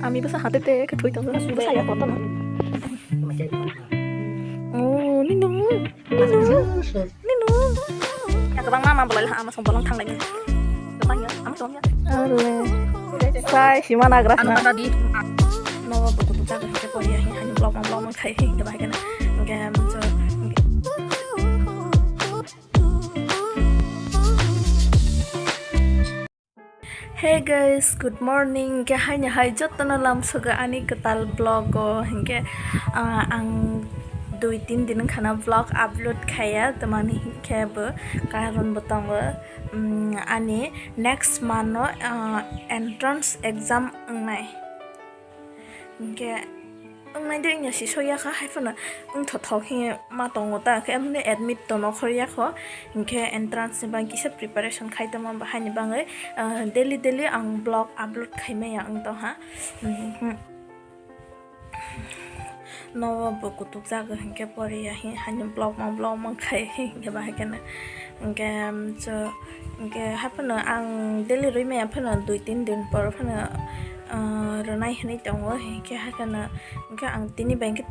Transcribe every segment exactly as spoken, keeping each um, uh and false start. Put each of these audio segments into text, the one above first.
Ami bwsa hate te khe thwi tongo, bwsa ya koto no. Oh, nino, nino, nino. Ya kwbangma ma bolai ha, ama song bolong thang lai. Kwbang ya, ama song ya. Ale. Sai sima nagra sina. Ano tadi. No, buku tu jaga ke pori ya, hani blog ma blog ma khai, hinke bahai kana. Hinke, um, so, hinke. Hey guys, good morning. Hinkhe haini hai jotono lamsogo ani kwtal vlog o. Hinkhe, ah, ang dui tin din wngkhana vlog upload khaiya, tamani hinkhe bo karon bo tongo. Um, ani next month o, ah, entrance exam wngnai. Hinkhe wngnai de wngya si soya kha, hai phano wngthothok hinwi ma tongo ta, khe emni admit to nokhor ya kho, hinkhe entrance ni bagwi kisa preparation khai tongma, haini bagwi, ah, daily daily ang vlog upload khai maya wng tong ha. Mhm. Nogo bo kutuk jago hinkhe poriya hi, haini vlog ma vlog ma khai hinkhe bahai kheno. Hinkhe, um, so, hinkhe haphano ang daily rwi maya phano dui tin din por phano, uh, rwnai hinwi tongo, hinkhe hakheno, hinkhe ang tini bai khe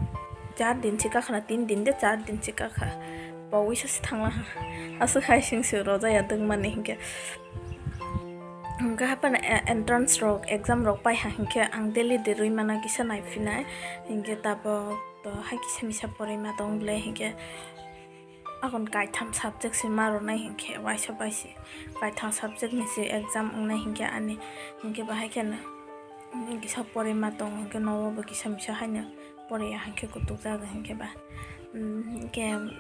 char din se kakha na, tin din de char din se kakha, bowisa se thangla ha, aswk hai sing se rojaya dwngmani hinkhe. Hinkhe haphano e-, entrance rok, exam rok pai ha hinkhe ang daily de rwi mana kisa naiphinai, hinkhe tabok to hai kisa misa poroi ma tong bwle hinkhe. Akon kaitham subject se ma rwnai hinkhe waisa bai se kaitham subject ni se exam wngnai hinkhe ani hinkhe bahai kheno kisa poroi ma tongo hinkhe nogo bo kisa misa haino poriya hinkhe kutuk jago hinkhe ba, um, hinkhe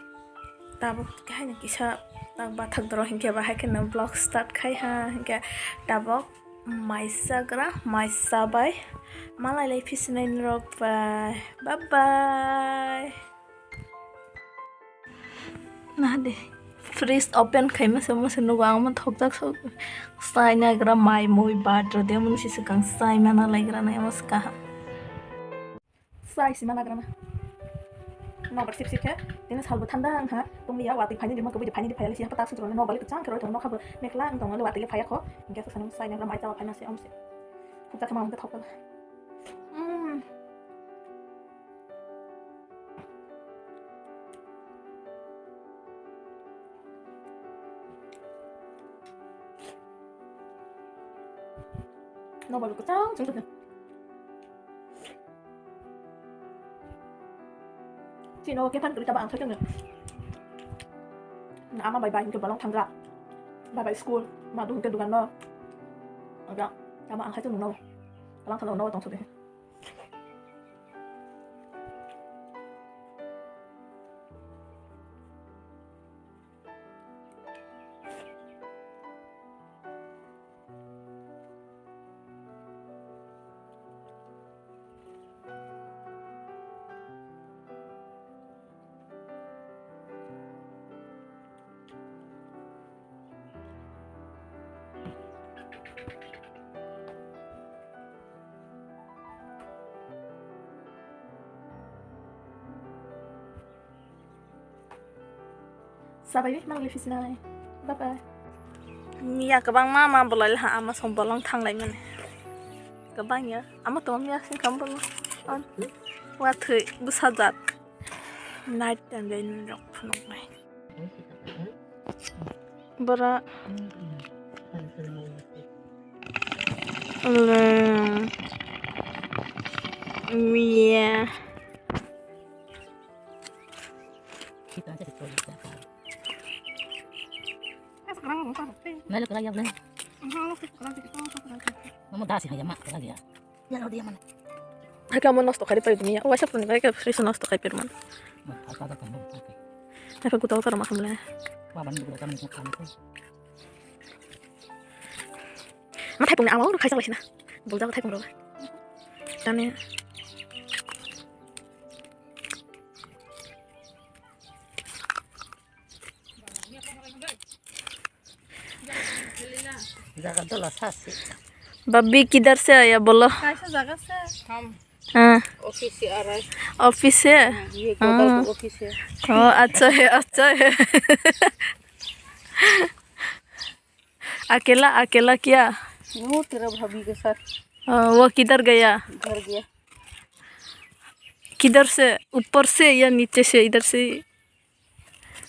tabuk haino kisa tak bathak doro hinkhe bahai kheno vlog start khai ha hinkhe tabuk mai chagra mai chabai malai lai phisinai norok bai bye bye. Nahade, fridge open khaima se omo se nugo ang omo thokjak sok. Chai nagra mai mui bat rw de omo se swkang chai mana laigra nai omo se kaham. Chai se mana grana. Nobar sip sip khe, tini salbo thanda wngkha. Tongli ya watwi phaini di mo kubui di phaini di phayali si hapa tak sutro nobar le kwchang khe roi tongo nokha bo mekla wng tongo le watwi le phaya kho. Hinkhe swkang chai nagra mai chawa phaina se omo se. Thokjak khe ma wngkha thokjak. Mm. Nobar kwchang chwng tongkha. Chini o kefan kwrwi taba ang khaitongno. Na ama bai bai hinkhe bolong thangra. Bai bai school, ma duk hinkhe dugan no. Aga, tama ang khaitongno. Kalang khalo no tongthok de. Sabai mang le fisinai. Bye bye. Miya kwbang ma ma bolai le ha ama song bolong thang lai mani. Kwbang ya. Ama to miya sing kam bono. On. Wa thwi bwsa jat. Night time le nung rok phunuk nai. Bora. Le. Miya. Nalo kala ya bole. Mama dasi haya ma kala ya. Ya lo dia mana? Hai kamu nosto kari pai dunia. Waisa pun kari kari free nosto kari pirman. Apa gutaw karo makamle. Mathai pungni awang rok khaijak laisina. Buljak thai pung rok. Tani. Jaga dola sasi. Babbi kidhar se aaya bolo? Kaisa jaga se. Ham. हाँ। Office से आ रहा है। Office से? हाँ, ये गोपाल हाँ। का office है। ओ, अच्छा है, अच्छा है। अकेला, अकेला क्या? वो तेरा भाभी के साथ। वो किधर गया? घर गया। किधर से? ऊपर से या नीचे से? इधर से?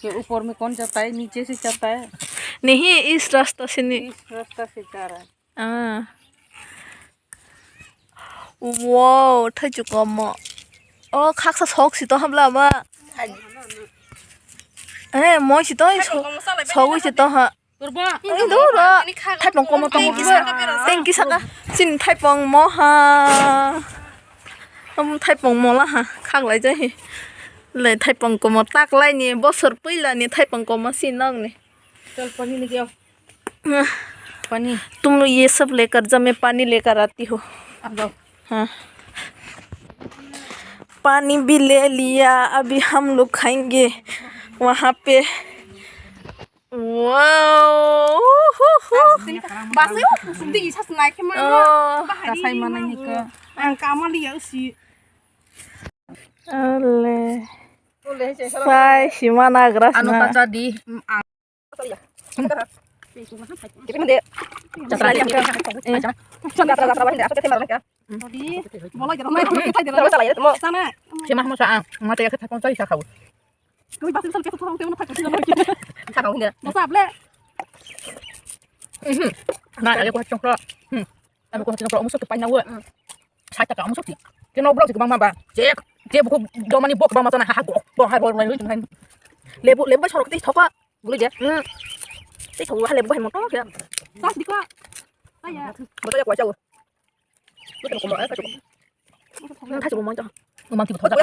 ये ऊपर में कौन जाता है, नीचे से जाता है? नहीं, इस रास्ता से नहीं। इस रास्ता से जा रहा है। Ah. Wow, thaichuk komo. Oh, khaksa sok si to habla ma. Eh, moi si to, sok si to ha. Ini do ro. Thaipong komo tong. Tengki saka. Sin thaipong mo ha. Am thaipong mo la ha. Khak lai jai. Le thaipong komo tak lai ni bosor puila ni thaipong komo si nang ni. चल, पानी लेके आओ। पानी। तुम लोग ये सब लेकर जाओ, मैं पानी लेकर आती हूँ। अब जाओ। हाँ। पानी भी ले लिया, अभी हम लोग खाएंगे वहाँ पे। Wow। बस यो सुन्दर इच्छा सुनाए के मन। Oh। बाहरी कसै मनाइ निको। आं कामलिया उसी। Ale. Sai sima nagra sina. Anu tacha di. Sima hamo sa ang, mate ya kata kong sa khau. Kami basil sal ketu thorong teu na thak. Thak au hinda. Masa ble. Mhm. Na, ayo ko chong kro. Hmm. Ayo ko chong kro, musu tu paina wo. Sa ta ka musu ti. Ke no bro ti bang ma ba. Je, je buku domani bok bang ma ta na ha ha go. Bo ha bo lai lui tum hai. Lebu, lebu sorok ti thoka. Guli je. Hmm. Ti thoka lebu hai mo to ya. Sa di ka. Aya. Bo to ya kwa chao. Bo to ko ma ka chao. Nang thaichukbo moito. Mang kibo thoda.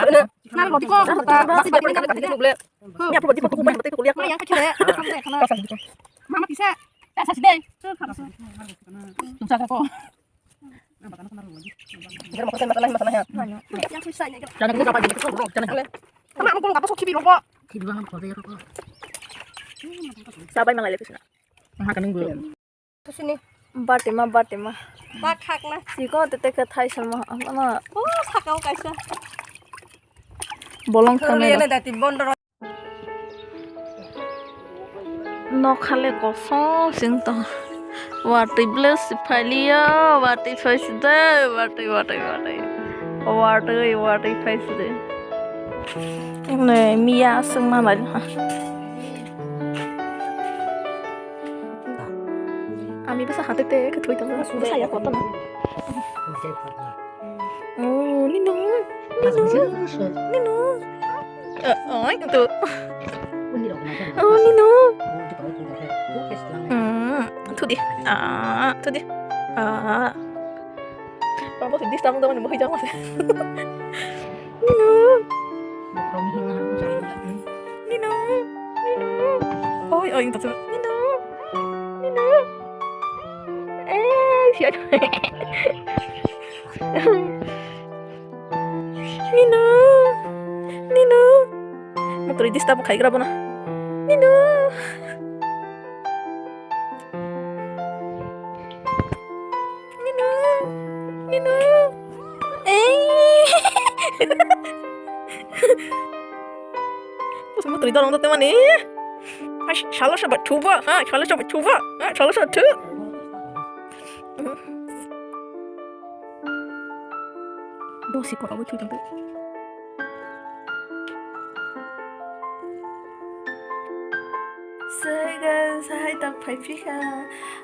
Nang roti ko. Ni apo di ko bai tei ko liak. Mama kisa. Tasa side. Tumsa ko. Jana ko ka bai ko. Jana ko. Tama ko ka so khibi ro ko. Khibi ba ko de ko. Sabai mangai le kisna. Ha ka nung. Tusini. Batima, batima. Ba khakna. Siko tete khe thai salma. Ano. O sakao kaisa. Bolong thangni. Ele dati bondoro. Nokhale kosong sing tong. Watwi ble siphailiya, watwi phaiside, watwi, watwi, watwi. Watwi, watwi phaiside. Ne miya sing manai ha. Ami basa hate te ke thui tong. Basa ya koto na. Oh, Nino. Nino. Nino. Eh, oi, tu. Oh, Nino. Hmm, tu di. Ah, tu di. Ah. Babo, tu di, tamu, tamu, ni mohon jangan. Nino. Nino. Nino. Oi, oi, itu tuh. Nino. Nino. Eh, siapa? Nino. Nino. Mau terus disturb kayak berapa nah? Nino. Nino. Nino. Eh. Terus mau terus dorong tuh teman nih. Salo sabat coba, ha, salo sabat coba, ha, salo sabat coba. Dosi kok aku cuy tadi. So guys, hai tak phai phikha.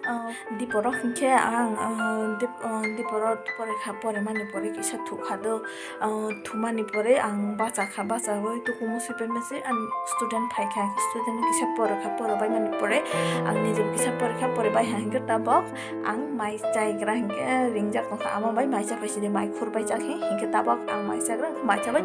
Uh, diporo hinkhe ang, uh, dip, uh, diporo porekha, poremani pore kisa thukha do. Ah, thumani pore ang bachakha, bachawi tukumu swipaimase, ang student phaikha, student kisa porokha, porobaimani pore ang nijebo kisa porokha, porobaiha hinkhe tabok ang mai chaigra hinkhe ringjak tongkha, ama bai mai chapaisidi, mai khurbai chakhe hinkhe tabok ang mai chagra, mai chabai.